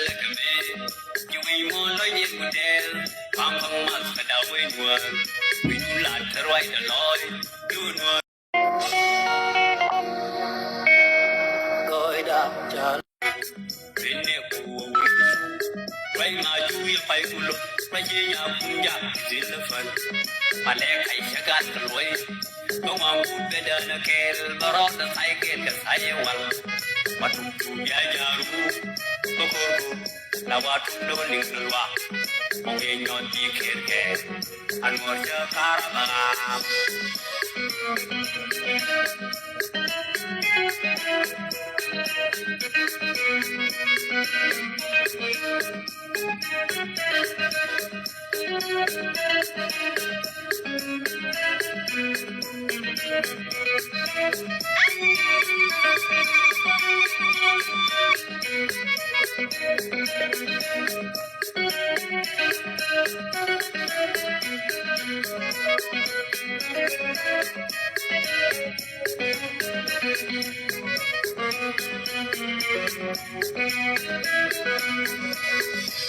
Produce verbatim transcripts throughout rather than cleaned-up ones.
Lɛ kɛ mi ci wi̱i̱ muɔ̱ɔ̱n lɔc yɛn ku tɛɛl. Pa̱a̱m pa̱a̱m math kɛ da̱w wec nuäär. Wi̱i̱ dun lat te ruac te lɔɔc. Dun nuäär. Gɔɔyda cal. Rinɛ ku wä wi̱i̱. Ruac ma cu yɛ pay ku lo̱k. Ruac yɛ nya̱a̱ kum jak. Zil lɛ fän. Malɛ kac cä gat kɛ luɔy. Bä ŋuan kut bɛ dään ɛ kɛɛl bä rɔɔdɛ tha̱y kɛɛl kɛ tha̱y ɛ wal. Ba tuk tuk bia ja̱a̱r wur bä ko̱r ko̱r. La wa tuk do̱n liŋ kɛ luaak. Mɔŋ yɛ nyɔt bi kɛɛl kɛɛl. A nuɔr cä ka̱r a bä ɣaam.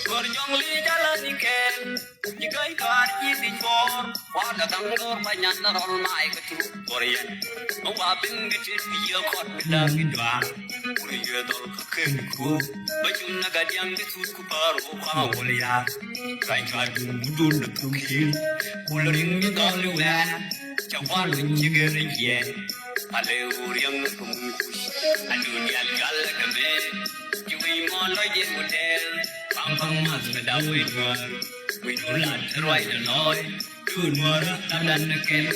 Kor jɔŋ li jala ni kɛɛl. Ni gay kar ci di cuɔr. Wa la gaŋ dor ba nyan na rɔl ma ay ka turu. Kor yɛn. Ma wa bin bi ti bi yɛ kɔt bi la mi dwa. Kuri yɛ dol ka ken ku. Ba cum na ga diaŋ bi tut ku par ku kɔma wol ya. Kay cua dun bu dun na tuk yin. Kul ring mi dol ni wɛ. Ca wa lu nyi gɛ ri yɛ. Ale u riaŋ ku mun kuc. Anu dial gal la ka me. Ci wi̱i̱ muɔ̱ɔ̱n lɔc yɛn ku tɛɛl. Pa̱a̱m pa̱a̱m math kɛ da̱w wec nuäär. Wi̱i̱ dun lat te ruac te lɔɔc. Dun nuäärä la dan ni kɛl.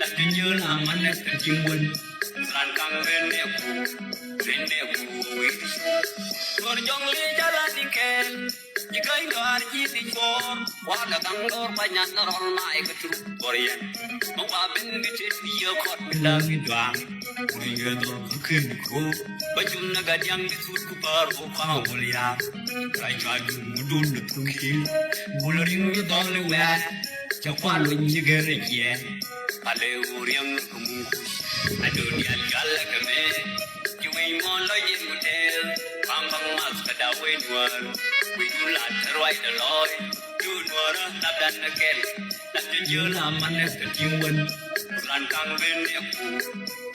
La te nyiöl a man nɛ kɛ ti̱ŋ wän. Ran kaŋ ren nɛ ku. Ren nɛ ku wi̱i̱. Kor jɔŋ li jala ni kɛɛl. Ni gay dɔaar ci piny bo̱o̱r. Wa la gaŋ dɔɔr ba nyan na rɔl ma ay ka turu. Kor yɛn. Ma wa ben bi tet bi yɛ kɔt bi la mi dɔaar. Kuri yɛ dɔɔr ka ken ko. Ba cum na ga diaŋ bi thut ku par ko kɔma wol ya. Ra cua dun mu dun na tuk yin. Bul ring mi dɔɔr li wɛɛr. Ca kua luny ci gɛr jiɛ. Ale u riaŋ ka mun kuc. A dun dial jal la ka me. Ci wi̱i̱ muɔ̱ɔ̱n lɔc yɛn ku tɛɛl. Pa̱a̱m pa̱a̱m math kɛ da̱w wec nuäär. Wi̱i̱ dun lat te ruac te lɔɔc. Dun nuäärä la dan ni kɛl. La te jiöl a man nɛ kɛ ti̱ŋ wän. Ran kaŋ ren nɛ ku.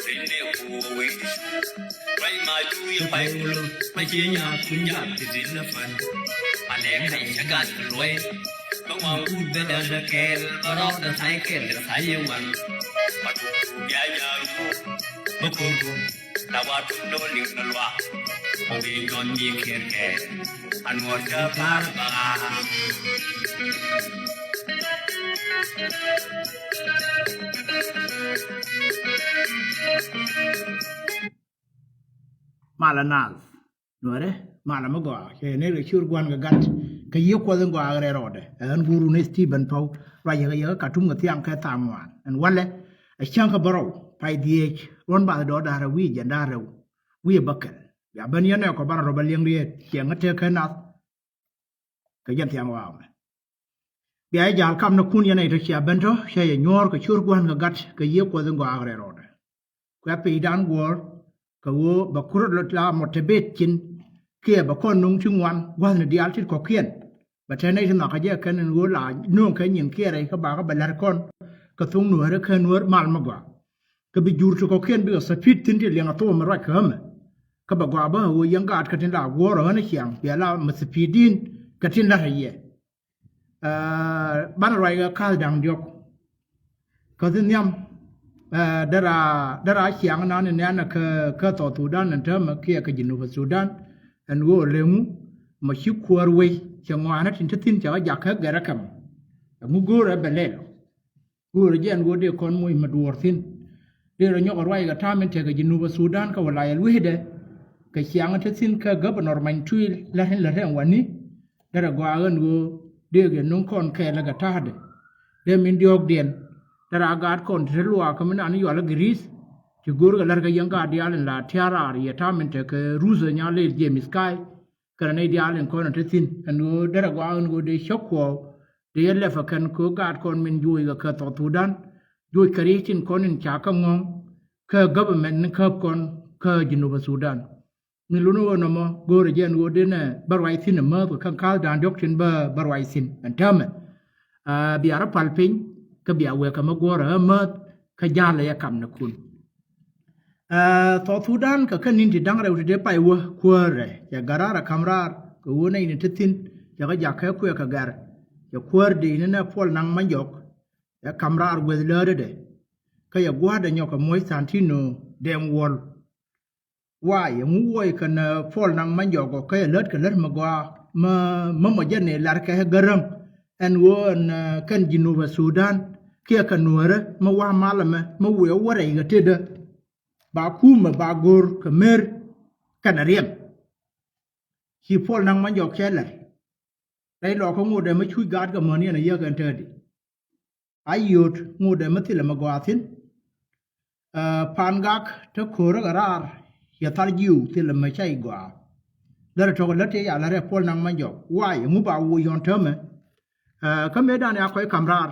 Ren nɛ ku wi̱i̱ di cu. Ruac ma cu yɛ pay wulä. Ma ci nya̱a̱ kun jaak ti zil lä fän. Ma lɛ kac cä gat kɛ luɔy. Bä ŋuan kut bä dädä kɛɛl. Bä rɔɔdä tha̱y kɛɛl kɛ tha̱y yɛ wan. Ma tuk tuk bia ja̱a̱r wur. Bä ko̱r ko̱r. La wa tuk do̱l liŋ ni luaak. Ɔ wi̱i̱ nyɔn mi kiɛɛr kɛɛl. A nuɔr cä pa̱a̱r ba. Malä naath. Nuäärɛ, malä mi gɔaa, cɛ ni rɛ cur gua̱n kɛ gat, kɛ yiëë kuɔth in gɔaa rɛ rɔɔdɛ. Ɛ ɣän guur wun i̱ Stephen Pɔw, ruacɛ kɛ yɛ kä Katum kɛ thiaŋ kɛ thaŋ ŋuan. Ɛn walɛ, ɛ cäŋ kɛ bärɔw, pay dhieec, ruɔ̱n bath dɔɔdaarɛ wi̱i̱ jɛn da̱a̱r rɛw, wi̱i̱ bäkɛl. Bia ben yɛn ɛ kɔ banɛ rɔ bä liɛŋ riet, ciɛŋ ɛ tëë kɛ nath, kɛ jɛn thiaŋ waamɛ. Bia jɛ ja̱a̱l kam ni kun yɛn ɛ tɔ cia ben tɔ, cɛ yɛ nyuɔ̱ɔ̱r kɛ cur gua̱n kɛ gat, kɛ yiëë kuɔth in gɔaa rɛ rɔɔdɛ. Kuɛ picdan guɔ̱ɔ̱r kɛ ɣöö bɛ kurä la motivate cin kiɛ bɛ kɔn nuŋ ti ŋuan gua̱thni diaal tit kɔ̱kiɛn. Bɛ te nɛy ti nhɔakä jɛ kɛn in ɣöö la nööŋ kɛ nyin kiɛ rɛy kä bakä bɛ la̱r kɔn kɛ thoŋ nuäärä kɛ nuäär mal mi gɔaa. Kɛ bi jur ti kɔ̱kiɛn bikɛ thäpit thi̱n ti liɛŋ a thok mi ruac kɛ ɣämɛ. Kä bɛ gɔaa bä ɣöö yɛn gaat kä tin la guɔ̱ɔ̱r ɣän ciaŋ bia la mi thäpit din kɛ tin la̱rä yɛ. Ɛ, banɛ ruac kɛ ka̱th da̱ŋ diɔ̱k. Kä thi nhiam, ɛ, dera, dera ciaŋ nan in nɛn kä, kä South Sudan in täämɛ kiɛ kä Jinub Sudan. Ɛn ɣöö leŋu mɔ ci kuäär wei cɛ ŋɔaanä tin te thi̱n cɛ kɛ jak kä gɛrɛ kɛm. Ɛŋu go̱o̱rɛ bɛ lɛl. Go̱o̱rɛ jɛ ɛn ɣöö dee kɔn moc mi duɔɔr thi̱n. Dee rɔ nyɔk ruac kɛ ta̱a̱ min tekɛ Jinub Sudan kä wä la yɛl wi̱cdɛ. Kɛ ciaŋ te thi̱n kä governor many tuil la̱t in la̱t in wani. Derɛ gɔaa ɣän ɣöö dëëk yɛ nuŋ kɔn kɛɛl kɛ ta̱a̱dɛ. Dee min diɔ̱ɔ̱kdiɛn derɛ a gaat kɔn ti te luaak kä min an yual ɛ Giri̱th. Ti go̱o̱rkɛ la̱rkɛ yɛn gaat diaal in la tia̱a̱r raar yɛ ta̱a̱ min tekɛ Ruth ɛ nyal leel James Kai. Kɛnɛ nɛy diaal in kɔn in te thi̱n ɛn ɣöö derɛ gɔaa ɣän ɣöö dee cä kuɔɔk dee yɛ lɛpɛ kɛn kɛ ɣöö gaat kɔn min juɔc kɛ kä South Sudan. Juɔc kɛ ri̱c tin kɔn in ca kä ŋɔ̱ŋ kä government ni käp kɔn kä Jinub Sudan. Min luni ɣöö nɔmɔ go̱o̱rɛ jɛ ɛn ɣöö denɛ bä ruac thi̱n ɛ määth kɛ ka̱n ka̱thdan diɔ̱k tin bä bä ruac thi̱n ɛn täämɛ. Aa, bia rɔ pal piny kä bia wek kɛ mi guɔ̱ɔ̱rɛ ɣä määth kä ja̱a̱lɛ yɛ kamnikun. Aa, South Sudan kɛ kɛ ni̱n ti da̱ŋ rɛw ti dee pay wä kuäärɛ cɛ garaar ɛ ka̱m raar kɛ ɣöö nɛy ni te thi̱n cɛ kɛ jak kɛ kuɛ kɛ gɛr. Cɛ kuäär dee ni nɛ Puɔl Naŋ Manjɔk ɛ ka̱m raar gueth läätdɛ. Kä yɛ gua̱a̱thdɛ nyɔk kɛ muɔ̱c Thantino Dɛŋ Wuɔl. Waay, ɛŋu wuɔc kɛn, ɛ, Puɔl Naŋ Manjɔk ɔ kä yɛ lät kɛ lät mi gɔaa mi, mi mɔ jɛn ɛ lar kɛ Gäräŋ ɛn ɣöö ɛn, ɛ, kɛn Jinubä Sudan kiɛ kɛ Nuäärä mi wa̱a̱ mal ɛmɛ mi wëë wä rɛy kɛ tetdä. Ba kumɛ ba go̱o̱r kɛ mer kɛnɛ riɛm. Ci Puɔl Naŋ Manjɔk cɛ lar. Rɛy lɔɔkä ŋotdɛ mi cuc gaatkɛ mäni ɛn a yäk ɛn täätdi. A yio̱o̱t ŋotdɛ mi thilɛ mi gɔaa thi̱n. Ɛ, Pan Gak te ko̱rä kɛ raar yɛ thar jiw thilɛ mi ca i̱ gɔaa. Derɛ tɔ̱kɛ lät tëë ca la̱t ɛ Puɔl Naŋ Manjɔk. Waay, ɛŋu ba woc yɔ̱ɔ̱n täämɛ? Ɛ, kä mëëdan ya kɔc ka̱m raar.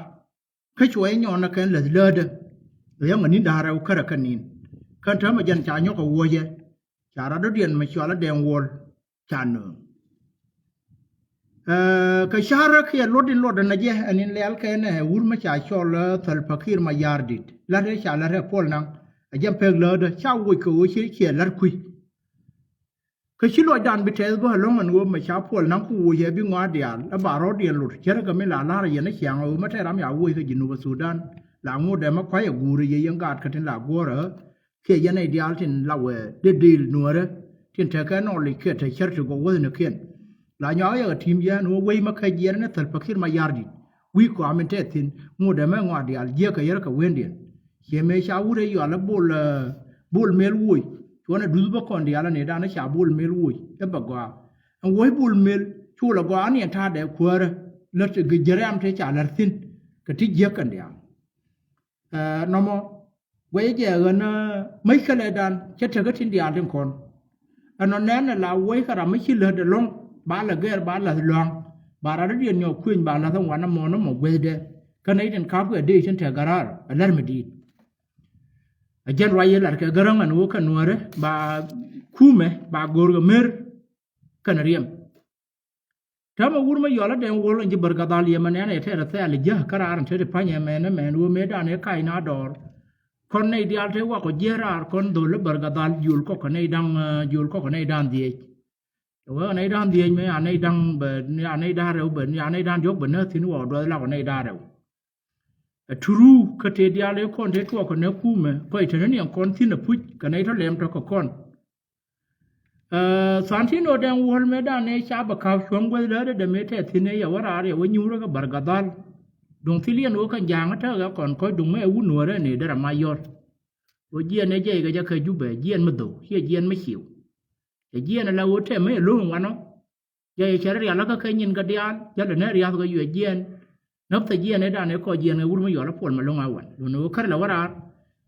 Kä cuɛ i̱ nyɔɔn ɛ kɛn läth läätdä. Ɛ yäŋ ɛ ni̱n da̱ŋ rɛw kärɛ kä ni̱n. Kɛn täämɛ jɛn ca nyɔk kɛ wuɔ̱cɛ. Ca rat dɔ̱diɛn mi cɔal ɛ Dɛŋ Wuɔl ca nööŋ. Ɛ, kɛ ca̱rä kiɛ luɔt in luɔtdä nɛ jɛ ɛn in lɛl kɛn ɛ wur mi ca cɔl, ɛ, Thäl Pakir Mayardit. La̱t ɛ ca la̱t ɛ Puɔl Naŋ. Ɛ jɛn pek läätdä ca woc kɛ ɣöö ciɛ ciɛ la̱t kui̱. Kä ci lɔcdan bi tɛth bä ɛlɔ̱ŋ ɛn ɣöö mɛ ca Puɔl Naŋ ku woc ɛ bi ŋɔaar diaal ɛ ba rɔ̱diɛn lot cärä kɛ mi la la̱r yɛn ɛ ciaŋ ɣöö mɛ tɛɛr ram ya woc kä Jinubä Sudan la ŋotdɛ mɛ kua̱c ɛ guurä yɛ yɛn gaat kä tin la guɔ̱rä kiɛ yɛn nɛy diaal tin la wee dee dil Nuäärä tin tekɛ nɔɔlic kiɛ te cär ti gɔw wäthnikiɛn. La nyɔak yɛ kɛ ti̱i̱m yɛn wä wec mɛ kɛ jiɛn ni Thäl Pakir Mayardit. Wi̱i̱ kɔam in tɛth thi̱n ŋotdɛ mɛ ŋɔaar diaal jiäk kɛ yär kɛ wendiɛn. Ciɛ mëë ca wut ɛ yɔal ɛ Bol, ɛ, Bol Mel woc cuɔnɛ duth bä kɔn diaal ɛ nëëdan ɛ ca Bol Mel woc ɛ bɛ gɔaa. Ɛn woc Bol Mel cu lɛ gɔaa ni ɛn ta̱a̱dɛ kuäärä lät gɛ jɛ rɛm te ca lär thi̱n kɛ ti jiäk kɛn diaal. Ɛ, nɔmɔ guɛcä jɛ ɣän, ɛ, mäc kälɛdan cä tekä tin diaal tin kɔn. Ɛnɔ nɛn ɛ la wuɔ̱c kä ram mi ci lätdɛ lɔ̱ŋ ba lɛ gɛr ba la̱th lua̱ŋ ba rat dɔ̱diɛn nyɔk kuëny ba la̱th ɛn wanɛ mɔnä mɔ guethdɛ. Kä nɛy tin ka̱pkɛ dee tin te Garaar ɛ lär mi di̱i̱t. Ɛ jɛn ruac yɛ lat kɛ Gäräŋ ɛn ɣöö kɛ Nuäärä ba kumɛ ba go̱o̱r kɛ mer kɛnɛ riɛm. Täämɛ wur mi yɔl ɛ Dɛŋ Wuɔl in ji̱ Bär Gadhal yɛ mɛ nɛn ɛ tɛɛr ɛ thɛɛl ɛ jäk kä raar in te ti pa̱ny ɛmɛn ɛmɛn ɣöö mëëdan ɛ kac na dɔɔr. Kɔn nɛy diaal te wakɔ jiɛɛr raar kɔn dho̱l ɛ Bär Gadhal jiöl kɔk kɛ nɛy da̱ŋ, ɛ, jiöl kɔk kɛ nɛy da̱ŋ dhiec. Ɛ wee kɛ nɛy da̱ŋ dhiec mëë a nɛy da̱ŋ bɛ, a nɛy da̱ŋ rɛw bɛ, a nɛy da̱ŋ diɔ̱k bɛ nääk thi̱n wä duɔth lakɔ nɛy da̱ŋ rɛw. Ɛ turuu kä tëë diaal ëë kɔn tëë tuɔɔk kɛ nɛ kumɛ kɔc te ni niɛŋ kɔn thi̱n ɛ puc kɛ nɛy tɔ̱ lɛm tɔ̱ kɛ kɔn. Ɛ, Thantino Dɛŋ Wuɔl mëëdan ëë ca bɛ ka̱p cuɔ̱ŋ guäth läätdɛ mëë tɛth thi̱n ëë yɛ wä raar yɛ wä nyuurä kä Bär Gadhal. Duŋ thil yɛn ɣöö kɛn ja̱a̱ŋä tekɛ kɔn kɔc duŋ mëë wut Nuäärä ni derɛ mac yɔ̱r. Ɣöö jiɛɛn ëë jiɛc kɛ jɛ kä Jubɛ jiɛɛn mi dho̱w ciɛ jiɛɛn mi ciw. Cɛ jiɛɛn ala ɣöö tɛmɛ ɛ lo̱ŋ wanɔ. Jɛ yɛ cɛ rɔ rial kä kɛ nyin kɛ diaal jälɛ nɛ riath kɛ yuɛ jiɛɛn. Näpthɛ jiɛɛn ëëdan ëë kɔc jiɛɛn kɛ wur mi yɔl ɛ Puɔl Malɔŋ Awan. Lun ɣöö kärɛ lɛ wä raar.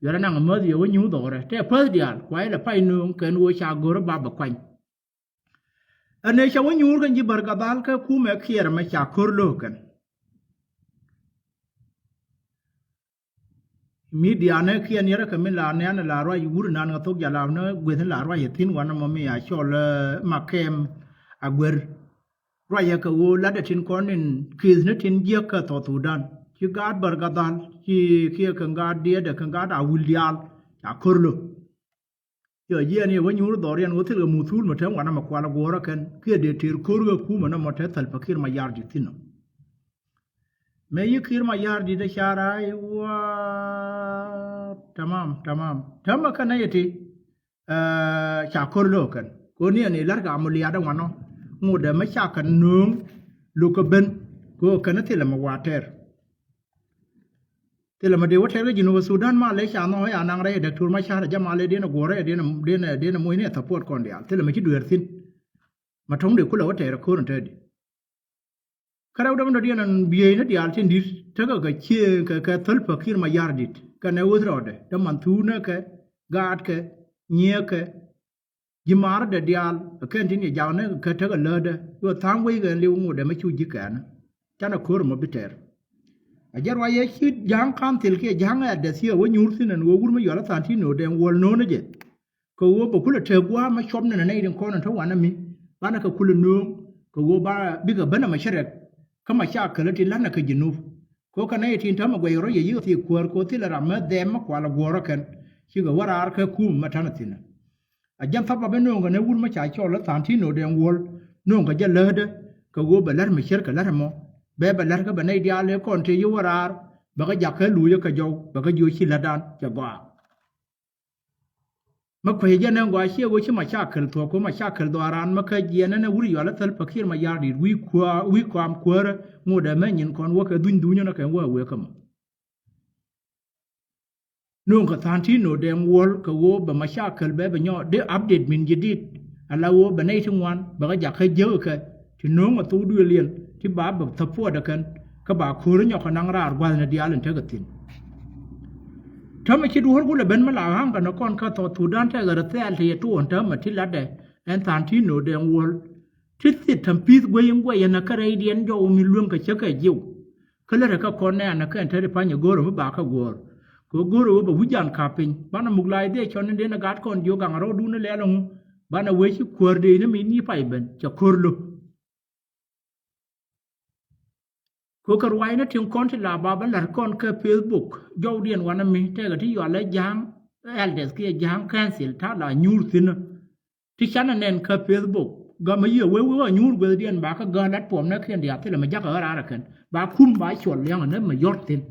Yuɛl anaŋ mäth yɛ wä nyuuth dhɔrɛ tɛ päth diaal kuay lɛ pay nööŋ kɛn ɣöö ca go̱rä ba bɛ kuany. Ɛn ëë cɛ wä nyuur kɛn ji̱ Bär Gadhal kɛ kumɛ kiɛɛr mɛ ca ko̱r lo̱o̱k kɛn. Midia nɛ kiɛn yɛrɛ kɛ min la nɛn la ruac wur nan kɛ thok jalap ni gueth la ruac yɛ thi̱n wanɛ mɔ mi a cɔl, ɛ, Makɛm Aguer. Ruac yɛ kɛ ɣöö latdɛ tin kɔn in ki̱th ni tin jiäk kɛ South Sudan. Ci gaat Bär Gadhal, ci kiɛ kɛ gaat diɛɛdɛ kɛ gaat a wi̱l diaal. Ca ko̱r lo̱. Yɔ jiɛn yɛ wä nyuur dhɔriɛn wä thilkɛ muthul mɛ te wanɛ mɛ kual guɔ̱rä kɛn. Kiɛ dee tëër ko̱r kɛ kumɛ nɔmɔ te Thäl Pakir Mayardit thi̱n nɔ. Mëë yi Kiir Mayardit ɛ ca raay wa̱a̱ tamam, tamam. Täämɛ kɛn nɛy ti, ɛ, ca ko̱r lo̱o̱k kɛn. Ko̱ni ɛn i̱ la̱rkɛ amul liaat ɛ wanɔ. Ŋotdɛ mi ca kɛn nööŋ lo̱k kɛ ben. Kɛ ɣöö kɛn thilɛ mi wa̱a̱ tɛr. Thilɛ mi dee wä tɛr kä Jinub Sudan malɛ ca nhɔk ɛ anaŋ rɛy ɛ Dɔktor Macar ɛ jɛ malɛ diɛn ɛ guɔ̱r rɛy ɛ diɛn ɛ, diɛn ɛ, diɛn ɛ moc ni ɛ support kɔn diaal. Thilɛ mi ci dueer thi̱n. Ma tɔ̱ŋ dee kulɛ wä tɛr ɛ ko̱r in tɛr di. Kä rɛw dämdä diɛn ɛn bieyni diaal tin di̱t tekɛ kɛ cie kɛ, kɛ Thäl Pakir Mayardit kɛnɛ weth rɔɔdɛ däman thuunäkɛ gaatkɛ nyiëëkɛ. Ji̱ maardɛ diaal ɛ kɛn tin yɛ jaknä kɛ tekɛ läätdä wä tha̱a̱ŋ wec kɛn liw ŋotdɛ mɛ cu ji̱ kɛɛnä. Canɛ ko̱r ɛmɔ bi tɛr. Ɛ jɛn ruac yɛ ci ja̱a̱ŋ ka̱n thil kiɛ ja̱a̱ŋ ɛ dɛth ci ɛ wä nyuur thi̱n ɛn wä wur mi yɔl ɛ tha̱a̱ŋ ti no̱o̱dɛ ɛn wuɔl no̱o̱nä jɛ. Kɛ ɣöö bɛ kulɛ tëë gua̱a̱th mi cuɔp ni nɛy tin kɔn in te wanɛ mi banɛ kɛ kulɛ nööŋ kɛ ɣöö ba bikɛ ben ɛmɛ cä rɛk. Kä ma ca kälä ti la̱t nɛ kɛ Jinub kɛ ɣöö kɛ nɛy tin täämɛ guɛc rɔ yɛ yikɛ thik kuäär kɛ ɣöö thilɛ ram mi dhɛm mi kualɛ guɔ̱ɔ̱rä kɛn. Cikɛ wä raar kɛ kum mi ta̱nɛ thi̱n ɛ. A jɛn thapa bi nööŋkɛ ni wut mi ca cɔl i̱ Thantino Deng Wol, nööŋkɛ jɛ lätdɛ kɛ ɣöö bɛ la̱t mi cärkɛ la̱t ɛmɔ. Bɛ bɛ la̱t kä bɛ nɛy diaal ëë kɔn tëë yi wä raar bɛ kɛ jakä luucä kɛ jɔw bɛ kɛ jiök ci lätdan cɛ gɔaa. Mi kuecä jɛ nɛn gɔaa ciɛ ɣöö ci ma ca käl thuɔ̱k kä ma ca käl dhɔaaran mi kä jiɛn ɛn ɛ wut yɔal i̱ Thäl Pakir ma ya̱r di̱t wi̱i̱ kua wi̱i̱ kɔam kuäärä ŋotdɛ mɛ nyin kɔn wä kɛ dhuny dhunyä ni kɛn wä ɛ wëë kä mɔ. Nööŋkɛ Thantino Deng Wol kɛ ɣöö bɛ ma ca käl bɛ bɛ nyɔk dee update min jadid. Ala ɣöö bɛ nɛy ti ŋuan bɛ kɛ jakä jiäk kɛ ti nööŋ ɛ thok duëëliɛn ti ba bɛ support ɛ kɛn. Kä ba ko̱r nyɔk kɛ naŋ raar gua̱thni diaal in tekɛ thi̱n. Täämɛ ci duɔ̱ɔ̱r kulɛ ben mi la ɣa̱a̱ŋ kɛ ni kɔn kä South Sudan tekɛ rɛ thɛɛl ti yɛ tuɔɔn täämɛ ti latdɛ ɛn Thantino Deng Wol. Ti thit ta̱m pi̱th guey in guɛy ɛn ɛ kä rɛydiɛn jɔw mi lueŋ kɛ cä kɛ jiw. Kä lät ɛ kä kɔn nɛɛnɛ kɛn te ti pa̱ny ɛ go̱o̱rä mi ba kä guɔ̱ɔ̱r. Kɛ ɣöö go̱o̱rä ɣöö bɛ wi̱c jan ka̱p piny banɛ muk la̱a̱c dhieec cɔn in den ɛ gat kɔn jiök gaŋ rɔɔdun ilɛl ɛŋu. Banɛ wee ci kuäär dee ni mi ni pay ben cɛ ko̱r lo̱k. Kɛ ɣöö kɛ ruacni tin kɔn ti la ba bä la̱r kɔn kɛ Facebook jɔwdiɛn wanɛ mi tɛkɛ ti yɔalɛ ja̱a̱ŋ elders kiɛ ja̱a̱ŋ council ta̱a̱ la nyuur thi̱n. Ti canɛ nɛn kä Facebook gamɛ yiëë wee wee wä nyuur guethdiɛn ba kä gäär lat puɔmnɛkiɛn diaal thilɛ mi jakä ɣä raar ɛ kɛn ba kum ba cuɔl liaŋ ɛ nɛ mi yɔ̱t thi̱n.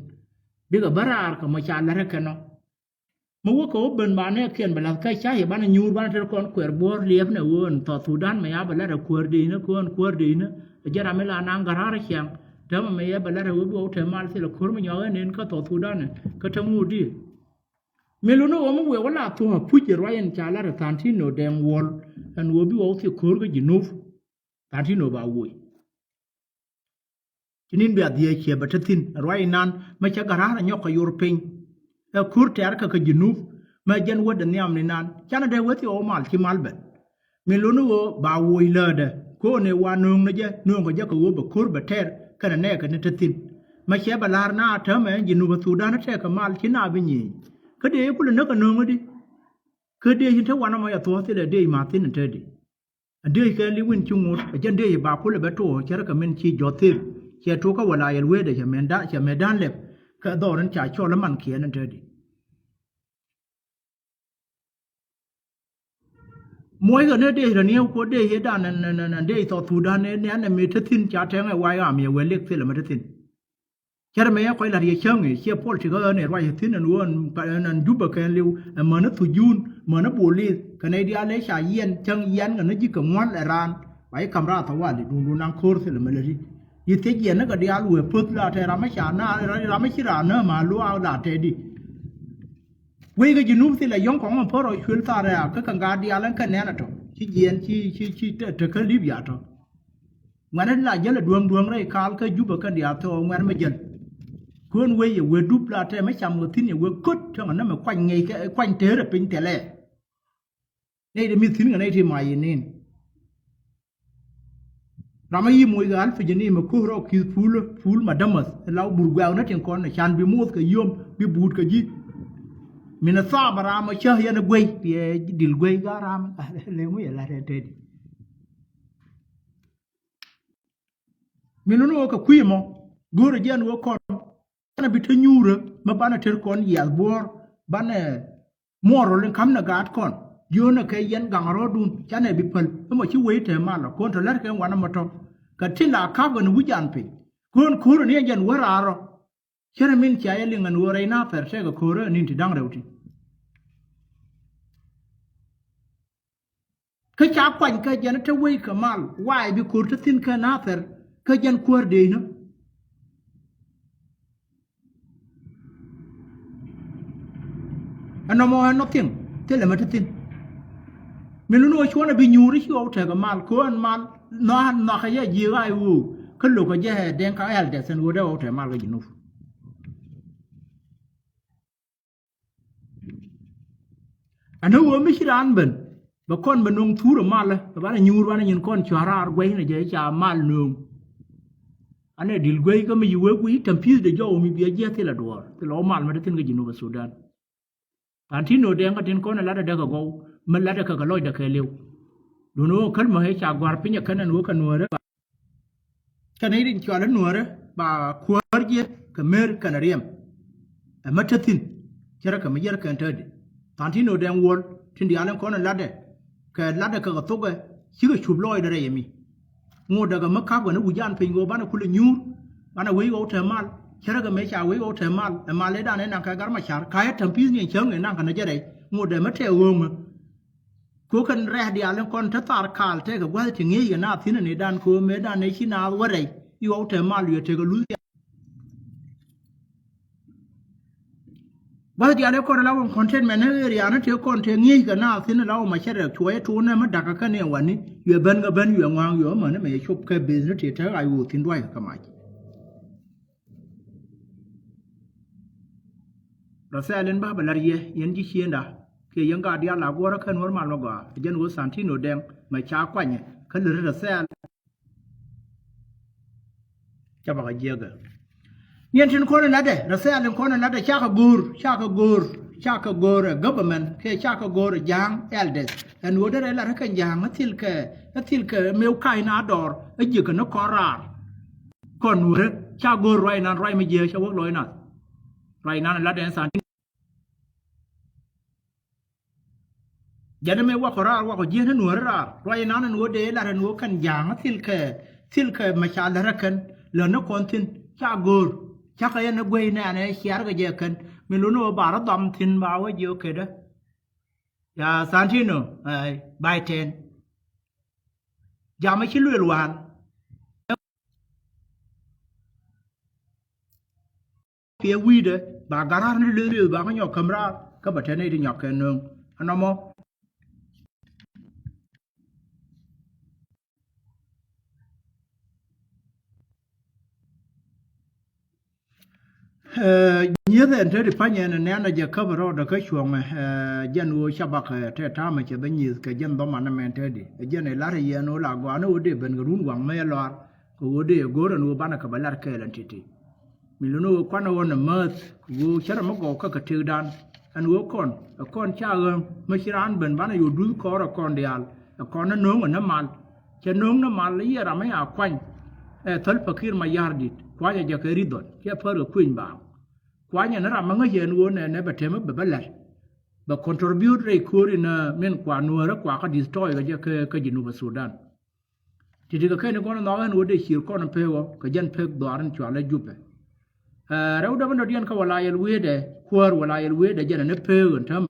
Bikɛ bä raar kɛ mɔ ca la̱t ɛ kɛn ɔ. Mi wä kɛ wä ben ba nɛɛkiɛn bɛ la̱th kä ca yɛ banɛ nyuur banɛ tet kɔn kuɛɛr buɔ̱ɔ̱r liɛpnɛ ɣöö ɛn South Sudan mɛ ya bɛ lat ɛ kuäär dee inä kɛ ɣöö ɛn kuäär dee inä. Ɛ jɛn ram mi la naŋ gäraar ɛ ciaŋ täämɛ mɛ yɛ bɛ lat ɛ ɣöö bi wä wä te mal thilɛ ko̱r mi nyɔak ɣän in kä South Sudan ɛ kä te ŋut diɛ. Min luni ɣöö mi wëë wä la thuɔ̱k puc ɛ ruac ɛn ca lat ɛ Thantino Deng Wol ɛn ɣöö bi wä wä thil ko̱r kä Jinub. Thantino ba woc. Ci ni̱n bia dhiec ciɛ bɛ te thi̱n ɛ ruac inan mi cɛ gara̱a̱r ɛ nyɔk kɛ yor piny. Ɛ ko̱r tɛ̈r kɛ kä Jinub mɛ jɛn wädɛ nhiam ni nan canɛ dee wee thil ɣɔw mal ci mal ben. Min luni ɣöö ba woc läätdɛ ko̱n ëë wa nööŋ ni jɛ nööŋkɛ jɛ kɛ ɣöö bɛ ko̱r bɛ tɛr kɛnɛ nɛɛkɛ ni te thi̱n. Mɛ cɛ bɛ la̱r na täämɛ ɛn Jinub ɛ Thudan tɛkɛ mal ci na bi nyieny. Kä dee kulɛ näk kɛ nööŋädi. Kä dee ci te wanɛ mɔ yɛ thuɔ̱ɔ̱th thilɛ dee ma thi̱n ɛ te di. Ɛ dee kɛ li̱w in ci ŋot ɛ jɛn dee ba kulɛ bɛ tuɔɔk cärkɛ min ci jɔ̱th thil. Cɛ tuɔɔk kä wala yɛl wee dee cɛ mɛn da̱a̱n lɛp. Kä dhɔr in ca cɔl iman kiɛn in te di. Muɔckɛ ni dee rɛ ni kuɔ dee yɛ dan ɛn dee thɔth Thudan ni ɛn mi te thi̱n ca tɛŋ ɛ way am yɛ wee lek thilɛ mi te thi̱n. Cär mɛ yɛ kɔc la̱t yɛ cäŋ i̱ ciɛ politik ɣän ɛ ruac thi̱n ɛn ɣöö ɛn Jubɛ kɛn li̱w ɛ mäni thujun mäni bolith kɛ nɛy diaal ëë ca yiɛn cäŋ yiɛn kɛ ni ji̱ kɛ ŋua̱l ɛ raan. Ba ji̱ ka̱m raar thawali duundun naŋ ko̱r thilɛ mɛ läti. Yi thiec yiɛn ni kɛ diaal wëë poth la tɛ ram mi ca na ram mi ci raan näämä a luaak la tɛ di. Wec kɛ Jinub thilɛ yɔ̱ŋ kɔŋ ɛn pär ɔ cuël thaar ɛ a kä kɛ ŋa̱a̱t diaal ɛn kɛ nɛn ɛ tɔ ci jiɛɛn ci ci ci te kä Libya tɔ. Ŋuɛ̈tni la jäl ɛ duäŋ duäŋ rɛy kaal kä Jubɛ kɛn diaal thok ŋuɛ̈t mi jäl. Kuën wec yɛ wee dup la tɛmɛ cam kɛ thi̱n yɛ wee köt cäŋ ɛ nɛmɛ kuany ŋiɛc kɛ kuany teerɛ piny thilɛ. Nɛy ti mi̱th thi̱n kɛ nɛy ti mac yɛ ni̱n. Ram a yi̱ moc kɛ alpha jɛ ni mɛ ko̱r rɔ ki̱th puul puul ma dämäth ɛ la wä bur guɛ̈ɛ̈k ni tin kɔn ɛ can bi moth kɛ yom bi buut kɛ ji̱. Min ɛ thaap ɛ ram ɛ cä yɛn ɛ guey piɛ dil guey ga̱a̱ ram ɛ lɛ ŋu yɛ la̱t ɛ tɛt. Min luni ɣöö kɛ kui̱ ɛmɔ go̱o̱rɛ jiɛn ɣöö kɔn banɛ bi te nyuurä mi banɛ ter kɔn yiath buɔ̱ɔ̱r banɛ muɔɔr rol in ka̱m nɛ gaat kɔn. Yio̱o̱nɛ kɛ yɛn gaŋ rɔ̱ɔ̱dun canɛ bi päl ɛmɔ ci wec te mal ɔ ko̱n tɔ lät kɛ wanɛ mɔ tɔ. Kɛ ti la ka̱p kɛn wi̱c an piny ko̱n ko̱o̱rä ni ɛn jɛn wä raar rɔ. Cärɛ min cia yɛ liŋ ɛn ɣöö rɛy Nathɛr tɛkɛ ko̱o̱rä ɛn in ti da̱ŋ rɛw ti. Kä ca kuany kä jɛn te wec kɛ mal waay bi ko̱r te thi̱n kä Nathɛr kä jɛn kuäär dee inä. Ɛn nɔmɔ ɛn nɔ thi̱n thilɛ mɛ te thi̱n. Min luni ɣöö cuɔ̱nɛ bi nyuuri ci ɣɔw tekɛ mal ko̱ ɛn mal nhɔakä jɛ ji̱ ɣa̱c ɣöö kä lo̱kä jɛ ɛ dɛŋ ka ɛl dɛth ɛn ɣöö dee ɣɔw tekɛ mal kä Jinub. Ɛn ɣöö mi ci raan ben bɛ kɔn bɛ no̱ŋ thurɛ malä bɛ banɛ nyuur banɛ nyin kɔn cua raar guɛcnɛ jɛ ca mal nööŋ. Anɛ dil guec kä mi ci wee guic tɛm pi̱i̱th de jɔw mi biɛ jiɛth thilɛ duɔɔr thilɛ wä mal mɛ te thi̱n kä Jinub Sudan. Thantino Deng kä tin kɔn ɛ lat ɛ däk ɛ gɔw mi latdɛ kɛ kɛ lɔcdɛ kɛɛliw. Duundɛ ɣöö käl mɔ ëë ca gɔ̱a̱r piny ɛ kɛn ɛn ɣöö kɛ Nuäärä kɛn i̱ rin cɔal i̱ Nuäärä ba kuäär jiɛ kɛ mer kɛnɛ riɛm. Ɛmɛ te thi̱n cärɛ kɛ mi yär kɛn te di tha̱a̱ŋ ti̱n ɣöö dɛŋ wuɔ̱l tin diaal in kɔn in latdɛ kɛ latdɛ kɛ kɛ thokɛ cikɛ cup lɔɔcdɛ rɛy ɛmi. Ŋot dɛ kɛ mi ka̱pkɛ ni wi̱c an piny ɣöö banɛ kulɛ nyuur banɛ wec ɣɔw te mal. Cärɛ kɛ mëë ca wec ɣɔw te mal ɛ mal ëëdan ëë naŋ kɛ Gat Macar ka yɛ ta̱m pi̱i̱th ni ɛn cäŋ ëë naŋ kɛ nɛ jɛ rɛy. Ŋot dɛ mi tɛɛ ɣööŋä Kö kɛn rɛ̈ɛ̈k diaal in kɔn te thar kaal tekɛ gua̱th ti ŋi̱eec kɛ naath thi̱n anidan kö mëëdan ëë ci naath wä rɛy i̱ ɣɔw te mal wiɛ tekɛ luth. Gua̱th diaal in kɔn la wä contentment ni ɣeer yaani tëë kɔn te ŋi̱eec kɛ naath thi̱n la wä macɛ rɛk cuɔyɛ tuun nɛ mi dakä kɛn in wani wiɛ ben kɛ ben wiɛ ŋɔaŋ wiɛ wä mäni mɛ yɛ cop kɛ beth ni tëë te ɣac ɣöö thi̱n dua̱ckɛ kɛ mac. Rɔ thɛɛl in bä bɛ la̱r yɛ yɛn ji̱ ciënda kiɛ yɛn gaat diaal la guɔ̱rä kä Nuɔ̱ɔ̱r mal mɛ gɔaa ɛ jɛn ɣöö Santino Dɛŋ mɛ ca kuanyɛ kä lät rɔ thɛɛl. Ca bakɛ jiɛkɛ niɛn tin kɔn in latdɛ rɔ thɛɛl in kɔn in latdɛ cakɛ go̱o̱r cakɛ go̱o̱r cakɛ go̱o̱r ɛ government kiɛ cakɛ go̱o̱r ɛ ja̱a̱ŋ elders ɛn ɣöö derɛ lat kä ja̱a̱ŋ ɛ thil kɛ ɛ thil kɛ mëë ka̱c na dɔɔr ɛ jiäkä ni kɔn raar. Kɔn Nuäärä ca go̱o̱r ruac inan ruac mi jiääk ca wäk lɔc nath. Ruac inan latdɛ ɛn Santino. Jɛn mi wakɔ raar wakɔ jiɛn ni Nuäärä raar ruac inan ni ɣöö dee lat ni ɣöö kɛn ja̱a̱ŋ thilkɛ thilkɛ mɛ ca lät rɛ kɛn lät ni kɔn thi̱n ca go̱o̱r. Cakɛ yɛn ni guey nɛɛnɛ ciaarkɛ jɛ kɛn mi luni ɣöö ba rɔ dham thi̱n ba wä jiɛ ɣöö kedä. Ya Santino, ay, bay tɛn. Jamɛ ci lueel waan. Piɛ wi̱i̱dɛ ba ga̱ra̱r ni lueel lueel ba kä nyɔk käm raar kä bɛ tɛn nɛy ti nyɔk kɛ nööŋ. Ɛnɔmɔ. Nyieth ɛn te di pa̱ny ɛn nɛn a jɛ käp rɔɔdɛ kä cuɔ̱ŋɛ. Jɛn ɣöö cabak te ta̱a̱mɛ cɛ bä nyieth kɛ jɛn dhɔman ɛmɛn te di ɛ jɛn ɛ la̱r ɛ yɛn ɣöö la gɔaa ni ɣöö dee ben kɛ run waŋ mëë luaar kɛ ɣöö dee ɛ go̱o̱r ɛn ɣöö banɛ kɛ bä la̱r kɛɛl ɛn ti̱ti̱. Mi luni ɣöö kuanɛ ɣɔn ɛ määth kɛ ɣöö cärɛ mi gɔw kä kɛ tëkdan ɛn ɣöö kɔn ɛ kɔn ca ɣäm mi ci raan ben banɛ yo̱o̱ duth kɔɔr ɛ kɔn diaal ɛ kɔn ɛ no̱o̱ŋ ɛ ni mal. Cɛ no̱o̱ŋ ni mal i̱ yɛ ram mi a kuany ɛ Thäl Pakir Mayardit kuanyɛ jɛ kɛ ri dhɔl cɛ pär kɛ kueny baaŋ. Kuanyɛ ni ram mi ŋäc yɛn ɣöö nɛnɛ bɛ tɛmɛ bɛ bä la̱t bɛ contribute rɛy ko̱ri ni min kua Nuäärä kua kä destroy kɛ jɛ kä Junub Sudan. Ti̱ti̱ kɛ kɛn kɔn nhɔk ɛn ɣöö dee ciër kɔn pek ɣɔ̱ kɛ jɛn pek dhɔaar in cualɛ Jupɛ. Rɛw dämɛ nɔt yɛn kä wala yɛl wëëdɛ kuäär wala yɛl wëëdɛ jɛn ɛn pek ɛn täämɛ.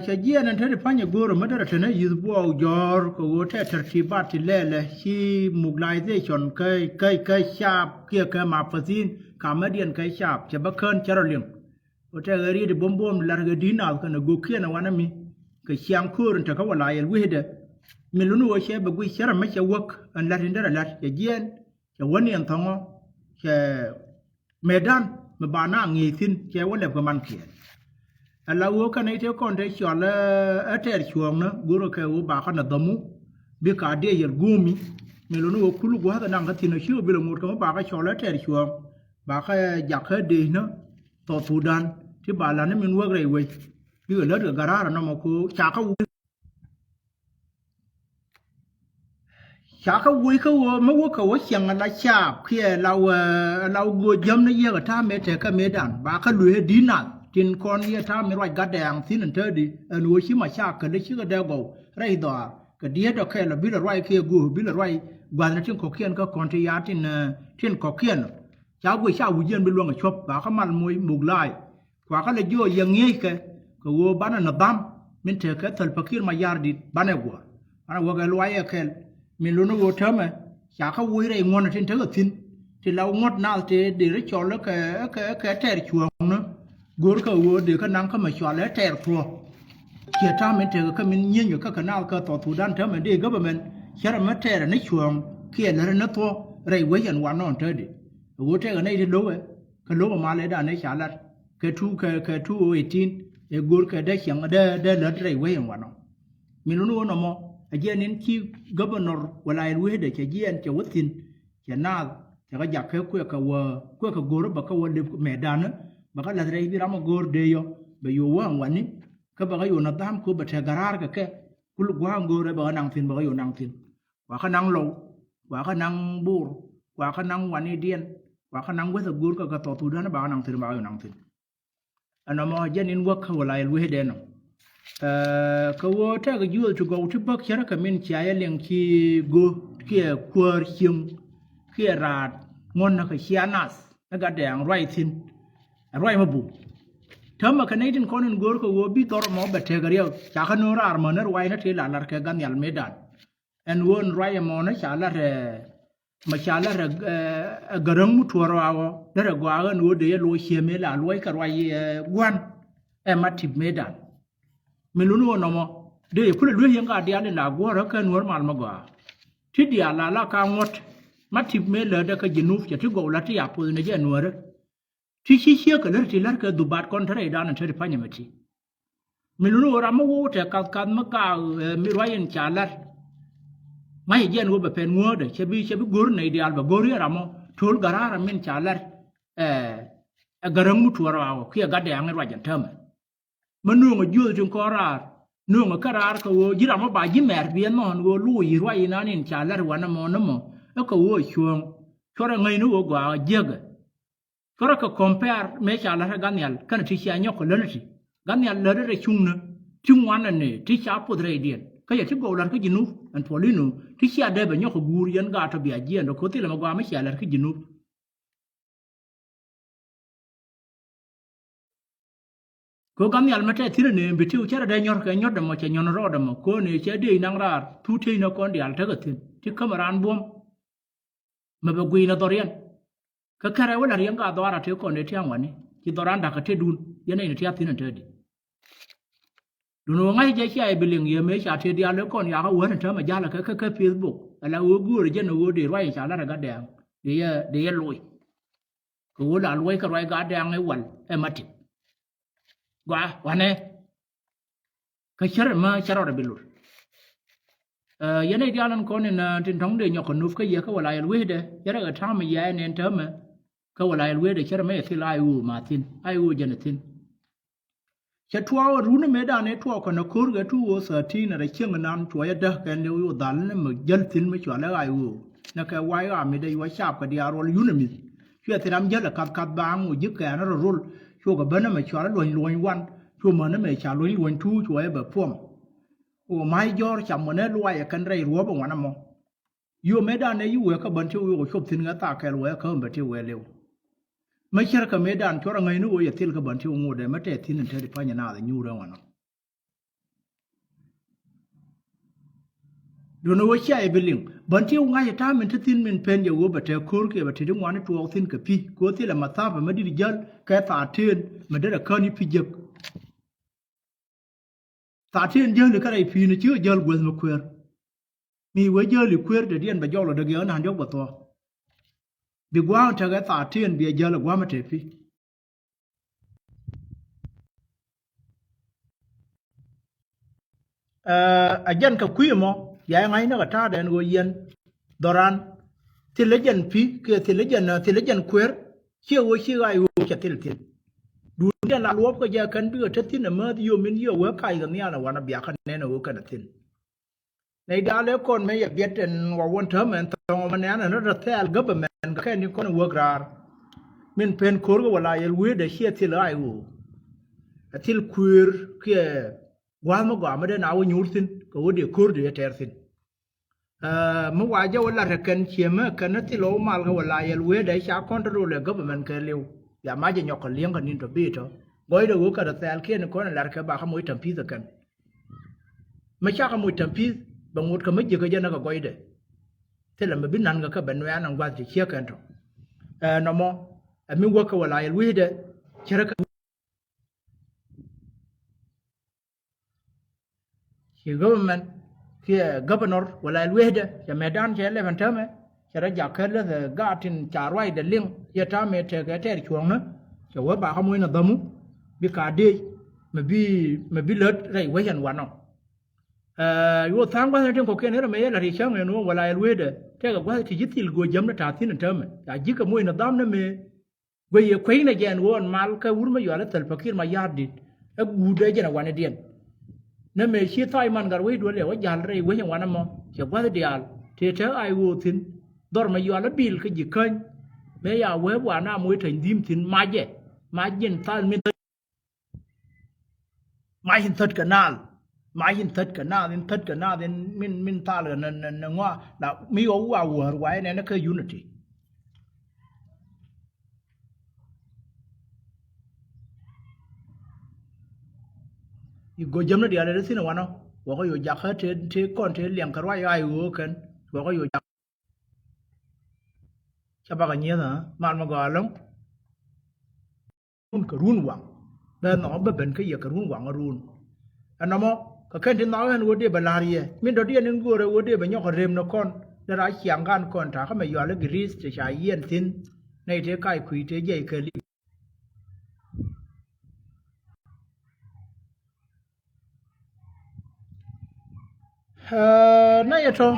Cɛ jiɛɛn ɛn te di pa̱ny ɛ go̱o̱r ɛmɛ derɛ te ni yi̱th buɔɔk jɔ̱ɔ̱r kɛ ɣöö tɛ tɛr ti bat ti lɛɛlɛ ci mobilization kä kä kä caap kiɛ kɛ mapathin kamä diɛn kɛ caap cɛ bä kään cɛ rɔ liŋ. Ɣöö tɛkɛ riet i̱ buɔ̱m buɔ̱m la̱t kɛ di̱t naath kɛnɛ gökiɛn ɛ wanɛ mi kɛ ciaŋ köör in tekä wala yɛl wi̱cdɛ. Mi luni ɣöö cɛ bɛ guic cärɛ mi cɛ wäk ɛn la̱t in derɛ la̱t cɛ jiɛɛn cɛ wäni ɛn thɔ̱ŋɔ cɛ mëëdan mi ba na ŋi̱i̱c thi̱n cɛ wä lɛp kɛ mankiɛn. Ɛ la ɣöö kɛnɛ i̱ tëë kɔn te cɔl ɛ tɛɛr cuɔ̱ɔ̱ŋnä go̱rä kɛ ɣöö ba kä nɛ dhɔmu bi ka diɛ yɛl guumi. Mi luni ɣöö kul gua̱a̱th ɛ naŋ kä thi̱n ɛ ci ɣöö bi lɛ ŋot kɛ mi ba kä cɔl ɛ tɛɛr cuɔ̱ɔ̱ŋ ba kä jak kä deecnä Thɔth Thudan ti ba la̱t ni min wäk rɛy wec. Bikɛ lät kɛ garaar ɛnɔmɔ ko ca kä wä. Ca kä wuc kä ɣöö mi wä kɛ wä ciɛŋ ala caap kiɛ la wä la wä gööc jäm ni yiëk ɛ ta̱a̱ mëë tekɛ mëëdan ba kä luee di̱t nath tin kɔn yiëë ta̱a̱ mi ruac gatdɛ aŋ thi̱n ɛn täädi ɛn ɣöö ci ma caap kɛ lä cikɛ dee gɔw rɛy dhɔaar kɛ diet dɔ kɛl ɔ bilɛ ruac kiɛ göök bilɛ ruac gua̱thni tin kɔ̱kiɛn kä kɔn ti yaar tin tin kɔ̱kiɛn. Ca guic ca wi̱c yɛn bi luäŋ ɛ cuɔ̱p ba kä mal moc muk la̱a̱c. Kuakä lɛ jiɔ yɛ ŋi̱eeckɛ kɛ ɣöö banɛ nidham min tekɛ Thäl Pakir Mayardit banɛ guɔ̱r banɛ wäkɛ luac ɛ kɛl. Min luni ɣöö täämɛ ca kä wuc rɛy ŋuɔ̱tnɛ tin tekɛ thi̱n ti la ŋuɔ̱t naath tëë deri cɔl ɛ kɛ ɛ kɛ ɛ kɛ tɛɛr cuɔ̱ɔ̱ŋni. Go̱rkɛ ɣöö dee kä naŋ kä mɛ cɔal ɛ tɛɛr thuɔ̱k. Ciɛ ta̱a̱ min tekɛ kä min nyieenyɛ kä kɛ naath kä Thɔth Thudan täämɛ dee government cärɛ mi tɛɛrɛ ni cuɔ̱ɔ̱ŋ kiɛ lärɛ ni thuɔ̱k rɛy wec ɛn wanɔɔn täädi. Ɛ ɣöö tɛkɛ nɛy ti lo̱wɛ kä lo̱wɛ malɛ danɛ ca lat kɛ two kɛ kɛ two o eighteen. Ɛ go̱o̱r kɛ dee ciɛŋ dee dee lät rɛy wec ɛn wanɔ. Min luni ɣöö nɔmɔ ɛ jiɛn in ci governor wala ɛl wecdɛ cɛ jiɛn cɛ wä thi̱n cɛ naath cɛ kɛ jak kɛ kuɛ kɛ wä kuɛ kɛ go̱o̱r bä kɛ wä lip mɛɛdanë bä kɛ la̱th rɛy bi ram ɛ go̱o̱r dee yɔ bɛ yo̱o̱ wä ɛn wani. Kä bɛ kɛ yo̱o̱ nidham kɛ ɣöö bɛ tekɛ raar kɛ kɛ. Kul gua̱a̱th in go̱o̱rɛ bɛ kɛ naŋ thi̱n, bɛ kɛ yo̱o̱ naŋ thi̱n. Gua̱a̱th kɛ naŋ Lɔw, gua̱a̱th kɛ naŋ Bor, gua̱a̱th kɛ naŋ Wanidiɛn, gua̱a̱th kɛ naŋ guäth in go̱o̱rkɛ kɛ South Sudan, bɛ kɛ naŋ thi̱n, bɛ kɛ yo̱o̱ naŋ thi̱n. Ɛnɔmɔ jɛn in wäk kä wä la yɛl wecdɛ nɔ. Ɛ, kɛ ɣöö tekɛ juɔth ti gɔw ti bäk cärä kɛ min cia yɛ liŋ ci go̱o̱r kiɛ kuäär cieŋ kiɛ raat ŋuɔ̱n kɛ cia nath ni Gatdɛɛŋ ruac thi̱n. Ɛ ruac mi buk. Täämɛ kɛ nɛy tin kɔn in go̱o̱r kɛ ɣöö bi dhɔr ɛmɔ bɛ tekɛ riɛk, ca kɛ no̱o̱ŋ raar mäni ruac ni tëë la lar kɛ Gatnhial mëëdan. Ɛn ɣöö ɛn ruac ɛmɔ ni ca lar ɛ, mɛ ca lar ɛ, ɛ, ɛ Gäräŋ mi tuɔɔr ɣɔaa ɣɔɔ, derɛ gɔaa ɣän ɣöö dee yɛ loc cië mëë la luɔc kɛ ruac, ɛ, gua̱n ɛ Matip mëëdan. Mi luni ɣöö nɔmɔ dee yɛ kulɛ lueec yɛn ka diaal in la guɔ̱rä kä Nuäär mal mi gɔaa. Ti diaal la la ka ŋuɔ̱t Matip mëë lätdɛ kä Jinub, cɛ ti gɔw la ti ya poth ni jɛ Nuäärä. Ti ci ciek kɛ lär ti lär kɛ dhubat kɔn te rɛydan in te ti panyɛ mɛ ti. Mi luni ɣöö ram mi wo̱w tɛ kath kath mi gaak, ɛ, mi ruac in ca lar. Ŋa̱c jiɛn ɣöö bɛ pɛn ŋuäädɛ, cɛ bi, cɛ bi go̱r nɛy diaal, bɛ go̱r yɛ ram mɔ to̱l garaarä min ca lar. Ɛ, ɛ Gäräŋ mi tuɔɔr ɣɔaa ɣɔɔ kiɛ Gatdɛɛŋ in ruac in täämɛ. Mi nööŋɛ juɔth tin kɔn raar, nööŋɛ kä raar kɛ ɣöö ji̱ ram mɔ ba ji̱ mɛr bi ɛ nhɔn ɣöö loc i̱ ruac inan in ca lar wanɛ mɔ ni mɔ. Ɛ kɛ ɣöö cuɔ̱ɔ̱ŋ cuɔrɛ ŋäcni ɣöö gɔaa jiäkɛ. Cuarɛ kɛ compare mëë ca la̱t ɛ Gatnhial kɛnɛ ti cia nyɔk kɛ lätdɛ ti. Gatnhial lätdɛ rɛy cuŋni ti ŋuan ɛn ëë ti ca poth rɛydiɛn. Kä yɛ ti gɔw la̱t kä Jinub ɛn puɔl inɔ ti cia dee bɛ nyɔk kɛ guur yɛn gaat tɔ bia jiɛɛn dɔ ko̱ thilɛ mɛ gɔaa mi cia la̱t kä Jinub. Kɛ ɣöö Gatnhial mɛ tɛth thi̱n ɛn ëë bi ti wä cärɛ dee nyɔr kɛ nyɔr dämɔ cɛ nyɔn rɔɔdɛ mɔ ko̱n ëë cɛ dee inaŋ raar thu tëë inɔ kɔn diaal tekɛ thi̱n ti kämɛ raan buɔ̱m. Mɛ bɛ guiy ni dhɔriɛn. Kä kärɛ wä la riɛŋ ka dhɔaar a tëë kɔn dee tiaŋ wani ci dhɔran da̱kä tetdun yɛn nɛy ni tiath thi̱n ɛn te di. Duundɛ ɣöö ŋa̱c jɛ cia yɛ bi liŋ yɛ mëë ca tëë diaal ëë kɔn yakä wään in täämɛ ja̱lä kɛ kä kä Facebook ala ɣöö göörä jɛn ɣöö dee ruac in ca la̱t ɛ Gatdɛɛŋ dee yɛ, dee yɛ loc. Kɛ ɣöö la luɔc kɛ ruac Gatdɛɛŋ i̱ wal ɛ Matip. Gɔaa wanɛ. Kä cärɛ mä cärɛ rɔ bi lut. Ɛ, yɛn nɛy diaal in kɔn in, ɛ, tin tɔ̱ŋ dee nyɔk kɛ nup kä yɛ kä wä la yɛl wecdɛ cärɛ kɛ ta̱a̱m yɛ ɛn ɛn täämɛ. Kä wä la yɛl wecdɛ cärɛ mä yɛ thil a i̱ ɣöö ma thi̱n a i̱ ɣöö jɛn ɛ thi̱n. Cɛ tuɔɔk ɛ run mëëdan ëë tuɔɔk kɔn ɛ ko̱r kɛ two thousand thirteen ɛ rɛ cieŋ inan cuɔ yɛ däk kɛn liw i̱ wä dhal ni mi jäl thi̱n mi cɔal ɛ ɣa̱c ɣöö nɛ kɛ wa̱i̱ ɣa̱ mi dɛ yuɔ caap kɛ diaal ruɔl yun ɛ mi̱th. Cuɛ thi̱n ram jäl ɛ kath kath baaŋ wä ji̱ kɛɛn rɔ rol. Cuɔ kɛ ben ɛmɛ cɔal ɛ luɔ̱ny luɔ̱ny wan cuɔ män ɛmɛ ca luɔ̱ny luɔ̱ny two cuɔ yɛ bɛ puɔm. Wä ma̱c jɔ̱ɔ̱r cam wä nɛ luac ɛ kɛn rɛy ruɔ̱p ɛ ŋuan ɛmɔ. Yio̱o̱ mëëdan ɛ yi wee kä bän ti wee wä cop thi̱n ŋɛ thaak kɛl wee kä bä ti wee liw. Mä cär kä mëëdan cuɔr aŋäcni ɣöö yɛ thil kä bän ti wä ŋot ɛ mä tɛth thi̱n in te ti pa̱ny ɛ naath ɛ nyuur ɛ ŋuan ɔ. Duundɛ ɣöö cia yɛ bi liŋ bän ti wä ŋa̱c ɛ ta̱a̱ min te thi̱n min pen jɛ ɣöö bɛ tɛk ko̱r kiɛ bɛ te ti ŋuan i̱ tuɔɔk thi̱n kɛ pi̱ kɛ ɣöö thilɛ ma tha̱a̱p ɛ mä di̱t jäl kɛ tha̱a̱ tëën mɛ derɛ kään i̱ pi̱ jek. Tha̱a̱ tëën jäli kä rɛy pi̱i̱ni cikɛ jäl guäth mi kueer. Mi wee jäli kueer dee diɛn bɛ jɔl ɔ dee giɛk ɛ na̱a̱n diɔ̱k bɛ thuɔ̱k. Bi gua̱a̱k in tekɛ tha̱a̱ tëën biɛ jäl ɛ gua̱a̱k mi te pi̱. Ɛ, ɛ jɛn kɛ kui̱ ɛmɔ bia jɛ ŋa̱cnä kɛ ta̱a̱dɛ ɛn ɣöö yɛn dhɔran thilɛ jɛn pi̱ kiɛ thilɛ jɛn, thilɛ jɛn kueer. Ciɛ ɣöö ci ɣa̱c ɣöö cɛ thil thi̱n. Duundɛ la luɔ̱p kɛ jɛ kɛn bikɛ te thi̱n ɛ määth yio̱o̱ min yio̱o̱ wee kac kɛ nhial ɛ wanɛ bia kä nɛn ɛ ɣöö kɛn ɛ thi̱n. Nɛy diaal ëë kɔn mëë yɛ biɛt ɛn wä wä täämɛ ɛn thɔŋ ɛmɛ nɛ̈ɛ̈n ɛn rɔ thɛɛl government kɛ kɛn tin kɔn in wäk raar. Min pen ko̱r kɛ wä la yɛl wee dee ciɛ thil ɣa̱c ɣöö ɛ thil kuëër kiɛ gua̱a̱th mi gɔaa mi dee na wä nyuur thi̱n kɛ wä dee ko̱r dee tɛɛr thi̱n. Ɛ, mi wa jɛ wä lat ɛ kɛn ciëmɛ kɛn thil ɣɔw mal kɛ wä la yɛl wee dee ca kɔn te rol ɛ government kɛ liw. Ya mac ɛ nyɔk kɛ li̱eŋ kɛ ni̱n tɔ bi̱i̱ tɔ gɔcdɛ ɣöö kɛ rɔ thɛɛl kiɛn in kɔn in lat kɛ ba kä moc ta̱m pi̱th ɛ kɛn. Mi cakɛ moc ta̱m pi̱th bɛ ŋot kɛ mi jiäkä jɛ näk kɛ gɔcdɛ. Thilɛ mi bi na̱n kɛ kɛ bɛ nuɛ̈ɛ̈n ɛn gua̱th ti ciek kɛn tɔ. Ɛ, nɔmɔ ɛ mi wäk kɛ wä la yɛl wi̱i̱dɛ cärä kɛ ci government kiɛ governor wä la yɛl wi̱i̱dɛ cɛ mɛtdan cɛ lɛp ɛn täämɛ. Cɛ rɔ jak kä läth ɛ gaat tin ca ruacdɛ liŋ yɛ ta̱a̱ mëë tekɛ tɛɛr cuɔ̱ɔ̱ŋni. Cɛ wee bakä moc ni dhämu bi ka dëëc mi bi, mi bi lät rɛy wec ɛn wanɔ. Ɛ, yuɔ tha̱a̱ŋ gua̱thni tin kɔ̱kiɛn ɣän ɛmɛ yɛ la̱t yɛ cäŋ ɛn ɣöö wä la yɛl wecdɛ tekɛ gua̱th ti ji̱ thil go̱o̱c jämni ta̱a̱ thi̱n ɛn täämɛ ca ji̱ kɛ moc ni dhämni mëë guic yɛ kueynɛ jɛ ɛn ɣöö ɛn mal kä wur mi yual i̱ Thälpä Kiir Mayardit. Ɛ guut ɛ jɛn ɛ wanɛ diɛn. Nɛ mëë ci Tha̱a̱c Man Gat wec duɔl ɛ wä ja̱l rɛy wec ɛ wanɛ mɔ cɛ gua̱th diaal tëë te ay ɣöö thi̱n. Dhɔr mɛ yual ɛ bil kä ji̱ käny mëë ya wee wanɛ am wec täny dhi̱i̱m thi̱n macɛ. Mac ji̱n thal min mac in thät kɛ naath. Mac in thät kɛ naath in thät kɛ naath in min min thal kɛ nɛ nɛ nɛ ŋɔa la mi ɣɔw wa wäär wa in ɛn kä unity. I̱ go̱ jämni diaal ɛ dee thi̱n ɛ wanɔ. Wäkä yo̱ jakä te te kɔn te liɛŋ kɛ ruac ay ɣöö kɛn wäkä yo̱ jakä. Ca bakɛ nyieth ɛ mal mi gɔaa ɛlɔ̱ŋ. Run kɛ run waŋ bɛ nhɔk bä ben kä yɛ kɛ run waŋ run. Ɛnɔmɔ kɛ kɛn ti nhɔk ɛn ɣöö dee bɛ la̱r yɛ min dɔ̱diɛn in göörɛ ɣöö dee bɛ nyɔk kɛ rem ni kɔn. Dee ra ciaŋ gan kɔn ta̱a̱ kä mɛ yual i̱ giri̱th ti ca yiɛn thi̱n. Nɛy tëë kac kui̱ tëë jiɛc kɛ li̱w. Ɛ, na yɛ tɔ.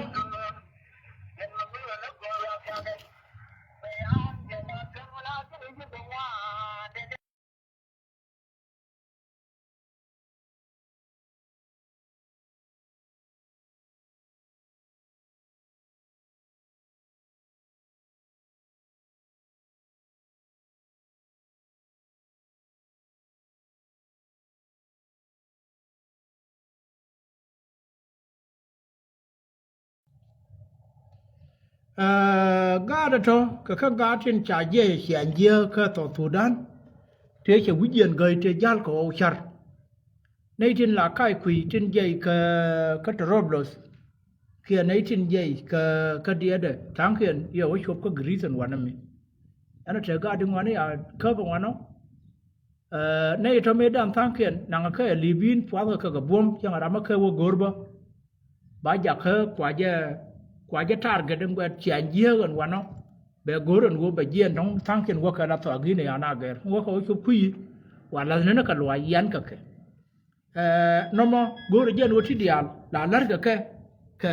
Ɛ, gaat ɛ tɔ kɛ kä gaat tin ca jiɛc ciaŋ jiääk kä South Sudan. Tëë cɛ wi̱c yɛn gäi tëë ja̱l kɛ ɣɔw ca̱r. Nɛy tin la kac kui̱ tin jiɛc kä, kä Trablos. Kiɛ nɛy tin jiɛc kä, kä diɛɛdɛ tha̱a̱ŋkiɛn yɛ wä cop kä Greece ɛn wanɛ mi. Ɛn ɛ te gaat di ŋuani a käp ɛ wanɔ. Ɛ, nɛy tɔ mëë dan tha̱a̱ŋkiɛn naŋ kä ɛ li̱p in puath kɛ kɛ buɔ̱m cäŋ ram ɛ kɛ wä go̱r bä. Ba jakä kua jɛ, kua jɛ target in guɛt ciaŋ jiääk ɛn wanɔ. Bɛ go̱r ɛn wä bɛ jiɛn tɔ̱ŋ tha̱a̱ŋkiɛn wä kɛ la thuak in ɛ yan a gɛr wä kɛ wä cop kui̱. Wa la̱th nɛn kɛ luaac yan kɛ kɛ. Ɛ, nɔmɔ go̱o̱rɛ jɛn ɣöö ti diaal la la̱rkɛ kɛ, kɛ,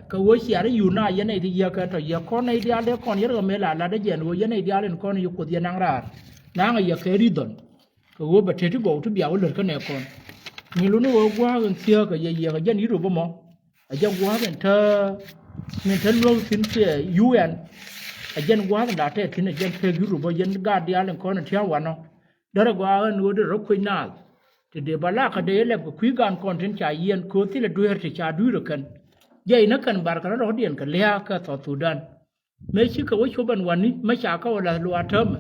kɛ ɣöö ciaar i̱ yun na yɛn nɛy ti yiäk kɛ tɔ yiäk kɔn nɛy diaal dee kɔn yɛn ɣä mëë la la̱t dee jɛn ɣöö yɛn nɛy diaal in kɔn i̱ Kuoth yɛn naŋ raar. Naŋ ɛ yɛ kɛ ri̱th dhɔn kɛ ɣöö bɛ tet ti gɔw ti bia wä lät kä nɛ kɔn. Mi luni ɣöö gua̱a̱k in thiääk kɛ yɛ yiëk ɛ jɛn Europe ɛmɔ. Ɛ jɛn gua̱a̱k in te, min te luäk thi̱n kiɛ U N. Ɛ jɛn gua̱a̱k in la tɛth thi̱n ɛ jɛn pek Europe ɛ jɛn gaat diaal in kɔn in tia̱a̱ wanɔ. Derɛ gɔaa ɣän ɣöö derɛ rɔ kuec naath. Ti dee bä lakä dee lɛp kɛ kui̱ gan kɔn tin ca yiɛn kööth thilɛ dueer ti ca dui̱r ɛ kɛn. Jiɛc ni kɛn bar kɛ rɔ rɔ̱diɛn kɛ lia̱a̱ kɛ South Sudan. Mëë cikɛ wä cop ɛn wani mä ca kä wä la̱th luaar täämɛ.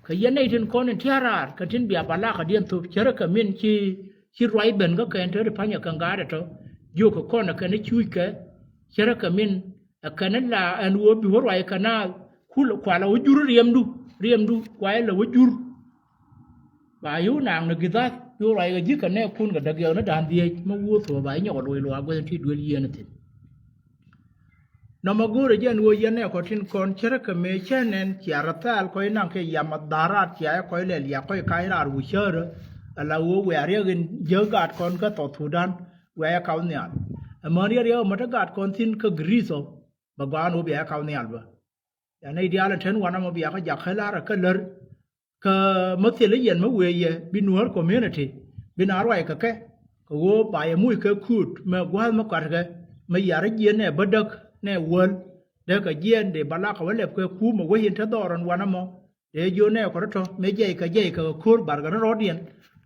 Kɛ yɛn nɛy tin kɔn in tia̱a̱ raar kɛ tin bia bä lakä diɛn thop cärä kɛ min ci, ci ruac ben kä kɛn te ri pa̱nyɛ kɛn gaatɛ tɔ. Jiök kɛ kɔn ɛ kɛn i̱ cuuckɛ cärä kɛ min ɛ kɛn in la ɛn ɣöö bi wä ruac kɛ naath kul kualɛ wä jur riɛmdu, riɛmdu kuayɛ lɛ wä jur. Ba yio̱w naaŋ ni gi̱thath yio̱w ruac kɛ ji̱ kɛ nɛɛkun kɛ däk yɛk ni da̱a̱n dhieec mi wuɔ̱th ɣöö ba yɛ nyɔk ɛ loc luaak guäth in ti duel yieen thi̱n. Nɔmɔ go̱o̱rɛ jɛn ɣöö yɛn nɛɛkɔ tin kɔn cärä kɛ mëë cä nɛn cia rɛ thɛɛl kɔc naŋ kɛ yam a dha̱r raat cia yɛ kɔc lɛl yak kɔc ka̱c raar wi̱c cäärä. Ala ɣöö wiaa riɛk in jiäk gaat kɔn kä South Sudan wiaa yɛ kaw nhial. Ɛmän riɛk riɛk ɛmɔ te gaat kɔn thi̱n kä Greece ɔ bɛ gɔaa ɛn ɣöö bia yɛ kaw nhial bä. Yɛn nɛy diaal in te ni wanɛ mɔ bia kä jakä la̱rä kä lär. Kä mi thil i̱ yɛn mi wëë yɛ bi Nuäär community bi na ruac kɛ kɛ kɛ ɣöö ba yɛ muc kɛ kuut mɛ gua̱a̱th mi kɔatkɛ mɛ yar i̱ jiɛn nɛ bädäk nɛ wäl. Dee kɛ jiɛn dee ba lak kɛ wä lɛp kɛ kuum ɛ wec in te dhɔr ɛn wanɛ mɔ. Dee jiö nɛ kɛ rɔ tɔ mëë jiɛc kɛ jiɛc kɛ kɛ ko̱r bar kɛ rɔ rɔɔdiɛn.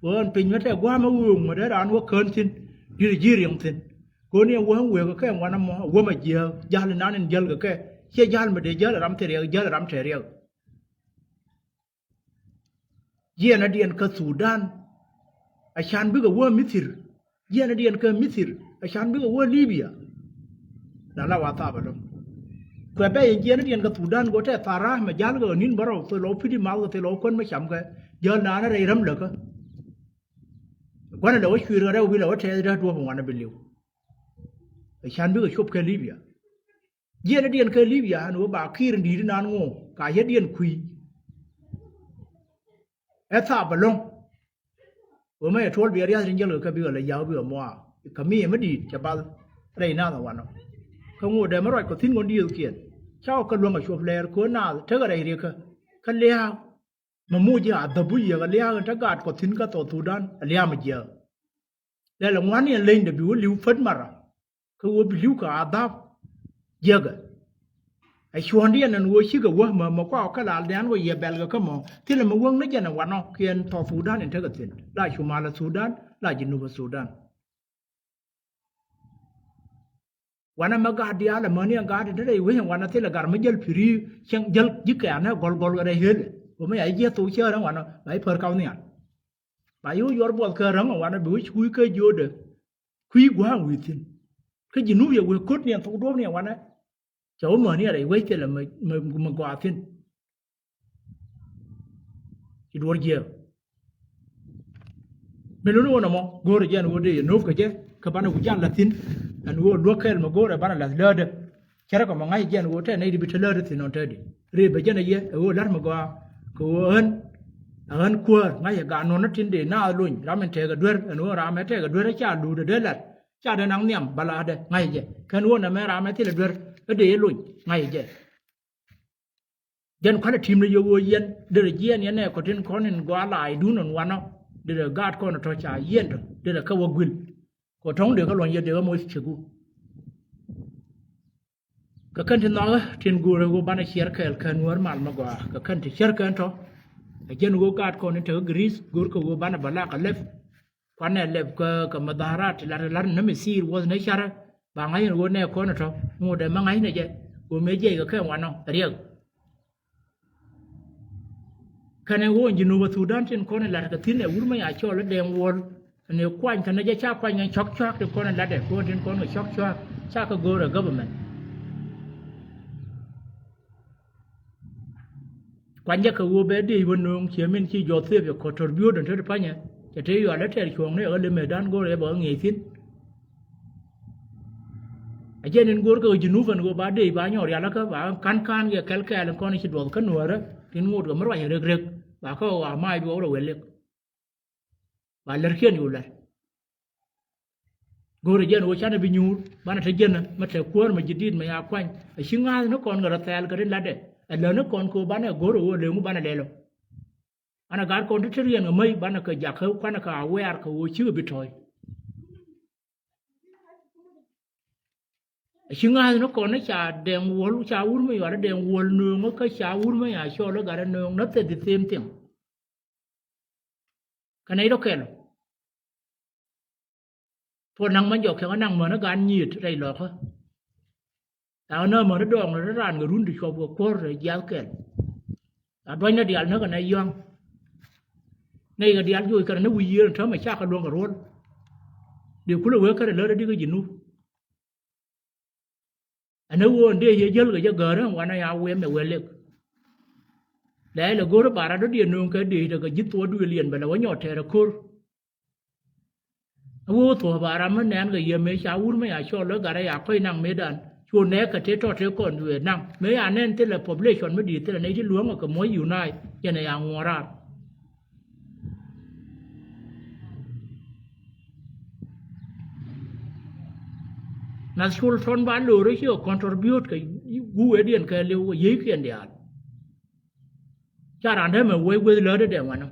Ɣöö ɛn piny mi te gua̱a̱th mi wëë ŋuädɛ raan wä kään thi̱n di̱t ji̱ riɛŋ thi̱n. Kön yɛn wä ɛn wëë kɛ kɛ ɛn wanɛ mɔ ɛ wä mɛ jiääk ja̱l inan in jäl kɛ kɛ ciɛ ja̱l mi dee jäl ɛ ram thil riɛk jäl ɛ ram tɛɛr riɛk. Jiɛnädiɛn kä Thudan. A can bikɛ wä Mithir. Jiɛnädiɛn kä Mithir a can bikɛ wä Libia. La la wa thaap ɛlɔ̱ŋ. Kuɛ bɛ yɛn jiɛnädiɛn kä Thudan go̱ tɛ thara mɛ ja̱l kɛ ɣä ni̱n bärɔw thil ɔ pi̱t i̱ math kɛ thil ɔ kuän mi camkɛ. Jäl naan rɛy räm läkä. Gua̱n lɛ wä cui̱r kɛ rɛw bi lɛ wä tɛth dee duɔ̱p in wanɛ bi li̱w. A can bikɛ cop kɛ Libia. Jiɛnädiɛn kä Libia ɛn ɣöö ba kiir in di̱i̱t inan ŋo̱o̱ŋ ka yädiɛn kui̱. Ɛ thaap ɛlɔ̱ŋ. Ɣöö mɛ yɛ tuɔl bia riath tin jäl kɛ kɛ bikɛ lɛ ya̱w bikɛ muaak kɛ mi yɛ mi di̱i̱t cɛ bath rɛy nath ɛ wanɔ. Kä ŋot dee mi ruac kɔ thi̱n ŋot diëëthkiɛn ca kɔ kä luäŋ ɛ cuɔp lɛɛr köön naath tekɛ rɛy riɛkä kä lia̱a̱k. Mɛ moc ji̱ a dhäbu yiëk a lia̱a̱k in te gaat kɔ thi̱n kä South Sudan a lia̱a̱ mɛ jiääk. Lɛl a ŋuan yɛn leny dɛ bi wä li̱w pät mara. Kä wä bi li̱w kɛ a dhap jiäkɛ. A cuɔ̱n diɛn ɛn wä cikɛ wä mɛ mɛ kua kɛ laal dian wä yɛ bɛl kɛ kä mɔ thilɛ mɛ wäŋ ni jɛn ɛ wanɔ kiɛn South Sudan in tekɛ thi̱n la cumal a Sudan la Junub a Sudan. Wanɛ mɛ gaat diaal amäni ɛn gaat in te rɛy wec ɛn wanɛ thilɛ gar mi jäl pi̱ri cieŋ jäl ji̱ kɛ̈ɛ̈nɛ gɔl gɔl kɛ rɛy ɣelɛ. Wä mi ca ji̱ jiɛth thok cäär ɛn wanɛ ba ji̱ pär kap nhial. Ba ji̱ wä yuɔr buɔth kɛ räŋ ɛn wanɛ bi wä cuuc kä jiöödɛ kui̱ gua̱a̱ŋ wi̱i̱ thi̱n. Kä ji̱ nup yɛ wee ko̱t ni ɛn thok duɔ̱ɔ̱p ni ɛn wanɛ. Cɛ wä mäni ɛ rɛy wec thilɛ mɛ mɛ mɛ gɔaa thi̱n. Ci duɔ̱r jiɛɛk. Mi luni wä nɔmɔ go̱o̱rɛ jɛ ɛn ɣöö dee yɛ no̱o̱p kɛ jɛ kä banɛ wi̱c jan la̱th thi̱n. Ɛn ɣöö luäk kɛɛl mɛ go̱o̱rɛ banɛ la̱th läätdä. Cärɛ kɛ mɔ ŋa̱c jɛ ɛn ɣöö tɛn nɛy di bi te läätdä thi̱n nɔn te di rëë bɛ jɛn ɛ yɛ ɛ ɣöö la̱t mɛ gɔaa kɛ ɣöö ɣän. Ɛ ɣän kuäär ŋa̱c ɛ gaat nɔn ni tin dee naath lony ram in tɛɛk ɛ duer ɛn ɣöö ram ɛ tɛɛk ɛ duer ɛ ca luut ɛ dee la̱t. Ca dee naŋ nhiam bä la̱tdɛ ŋa̱c ɛ jɛ kɛn ɣöö nɛmɛ ram ɛ thil ɛ duer ɛ dee yɛ lony ŋa̱c ɛ jɛ. Jɛn kualɛ ti̱mdɛ yɛ ɣöö yɛn derɛ jiɛɛn yɛn ɛ kɔ tin kɔn in gɔaa laaydun in wanɔ derɛ gaat kɔn tɔ̱ ca yiɛn tɔ̱ derɛ kä wä guil. Kɔ tɔ̱ŋ dee kä luɔ̱ny yɛ dee kä moc cegu. Kɛ kɛn ti nhɔakä tin go̱o̱rɛ ɣöö banɛ ciɛr kɛɛl kɛn Nuäär mal mi gɔaa kɛ kɛn ti ciɛr kɛn tɔ̱. Ɛ jɛn ɣöö gaat kɔn in tekɛ Greece go̱o̱rkɛ ɣöö banɛ bä lak kɛ lɛp. Kuanɛ lɛp kä kɛ mudhaharat ti lat lat ni mi thiir wuɔth ni carɛ ba ŋa̱c ni ɣöö nɛ kɔn tɔ̱ ŋot ɛ mi ŋa̱c ni jɛ ɣöö mëë jiɛc kɛ kɛ wanɔ riɛk. Kɛnɛ ɣöö Junub Thudan tin kɔn ɛ lat kɛ thi̱n ɛ wur mi ya cɔl i̱ Dɛŋ Wuɔl ɛn ɛ kuany kɛnɛ jɛ ca kuany kɛn cɔk cua̱k tin kɔn ɛ latdɛ kɔn tin kɔn kɛ cɔk cua̱k ca kɛ go̱o̱r ɛ government. Kuany jɛ kɛ ɣöö bɛ dee wä nööŋ ciɛ min ci Jɔthep yɛ kɔt tɔr biööt ɛn te ti panyɛ cɛ te yual ɛ tɛɛr cuɔ̱ɔ̱ŋni ɛ ɣä lem mëëdan go̱o̱r ɛ bɛ ɣä ŋi̱i̱c thi̱n. A jɛn in go̱o̱r kɛ ɣä Junub ɛn ɣöö ba dee ba nyɔɔr rial kä ba ka̱n ka̱n kɛ kɛl kɛɛl in kɔn ci duɔth kä Nuäärä tin ŋot kɛ mi ruac rek rek ba kä ɣɔw a mac bi ɣɔw rɛ wël lek. Ba lärkiɛn yu lɛr. Go̱o̱rɛ jɛn ɣöö canɛ bi nyuur banɛ te jänä mɛ te kuäär mɛ ji̱ di̱t mɛ ya kuany. A ci ŋa̱a̱th ni kɔn kɛ rɔ thɛɛl kɛ rin latdɛ. Ɛ lär ni kɔn kɛ ɣöö banɛ go̱o̱rɛ ɣöö leŋu banɛ lɛl ɔ. Banɛ gaat kɔn ti te riɛn kɛ mäc banɛ kɛ jak kɛ kuanɛ kɛ a wɛɛr kɛ ɣöö cikɛ bi tɔ̱ɔ̱c. A ci ŋa̱a̱th ni kɔn ni ca Dɛŋ Wuɔl ca wur mi yual i̱ Dɛŋ Wuɔl nööŋä kä ca wur mi ya cɔl i̱ gat inööŋ ni the the same thing. Kɛ nɛy tɔ kɛl. Puɔl naŋ män jɔk kɛ ɣä naŋ män i̱ gan nyiet rɛy lɔkä. Ca ɣä näämä ri dɔɔŋ rɛ raan kɛ run ti cuɔp kɛ kuɔ̱r rɛ jiath kɛl. Ca duɔ̱cnä diaal näk kɛ nɛ yɔ̱a̱ŋ. Nɛy kɛ diaal joc kɛn ni wi̱i̱ yiëër in täämɛ cakɛ luäŋ kɛ ruɔ̱l. Dee kulɛ wee kärɛ lät rɛ di̱ kä Jinub. Ɛn ɛ ɣöö ɛn dee yɛ jäl kɛ jɛ gäärä ɛn wanɛ ya wiɛmɛ wee lek. Lɛ ilɛ go̱r i̱ ba rat dɔ̱diɛn nööŋ kɛ dee i̱ tekɛ ji̱ thuɔɔk duëël yɛn bɛ lɛ wä nyɔɔt tɛɛr ɛ ko̱r. Ɛ wee thuɔ̱k ba ram mi nɛɛn kɛ yɛ mëë ca wur mi ya cɔl ɛ gat ɛ ya kɔc naŋ mëëdan cu nɛɛk kɛ tëë tɔt tëë kɔn duëë naŋ mëë ya nɛn thilɛ population mi di̱i̱t thilɛ nɛy ti luäŋ ɛ kɛ muɔ̱c unite yɛn ɛ ya ŋuɔ̱ɔ̱r raar. Nath col tɔn ba lo̱o̱r ci kɛ contribute kɛ guwëëdiɛn kɛ liw kɛ yiëëckiɛn diaal. Ca raan dee mɛ wec weth läätdä dee ŋuanä.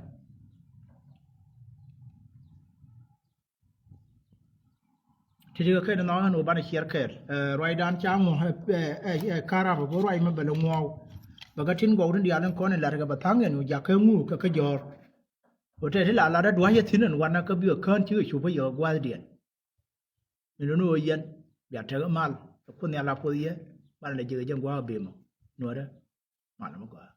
Ti̱ti̱ kɛ kɛn nhɔk ɣän wä banɛ ciɛr kɛɛl. Ɛ, ruacdan ca ŋuɔ, ɛ, ɛ, ɛ, karap ɛ bä ruac mɛ bɛ lɛ ŋuɔɔk. Bɛ kɛ tin gɔw tin diaal in kɔn in la̱t kɛ bɛ tha̱a̱ŋ yɛn wä jakä ŋu kɛ kä jɔ̱ɔ̱r. Wä tɛt ti la lat ɛ dua̱c yɛ thi̱n ɛn wanɛ kä bikɛ kään cikɛ cop kä yɛ gua̱a̱thdiɛn. Min luni ɣöö yɛn bia tek mal ɛ Kuoth Nhial a Kuoth yɛ banɛ lɛ ji̱ kɛ jɛ gua̱a̱k bimɔ. Nuɔ̱ɔ̱rä mal mɛ gɔaa.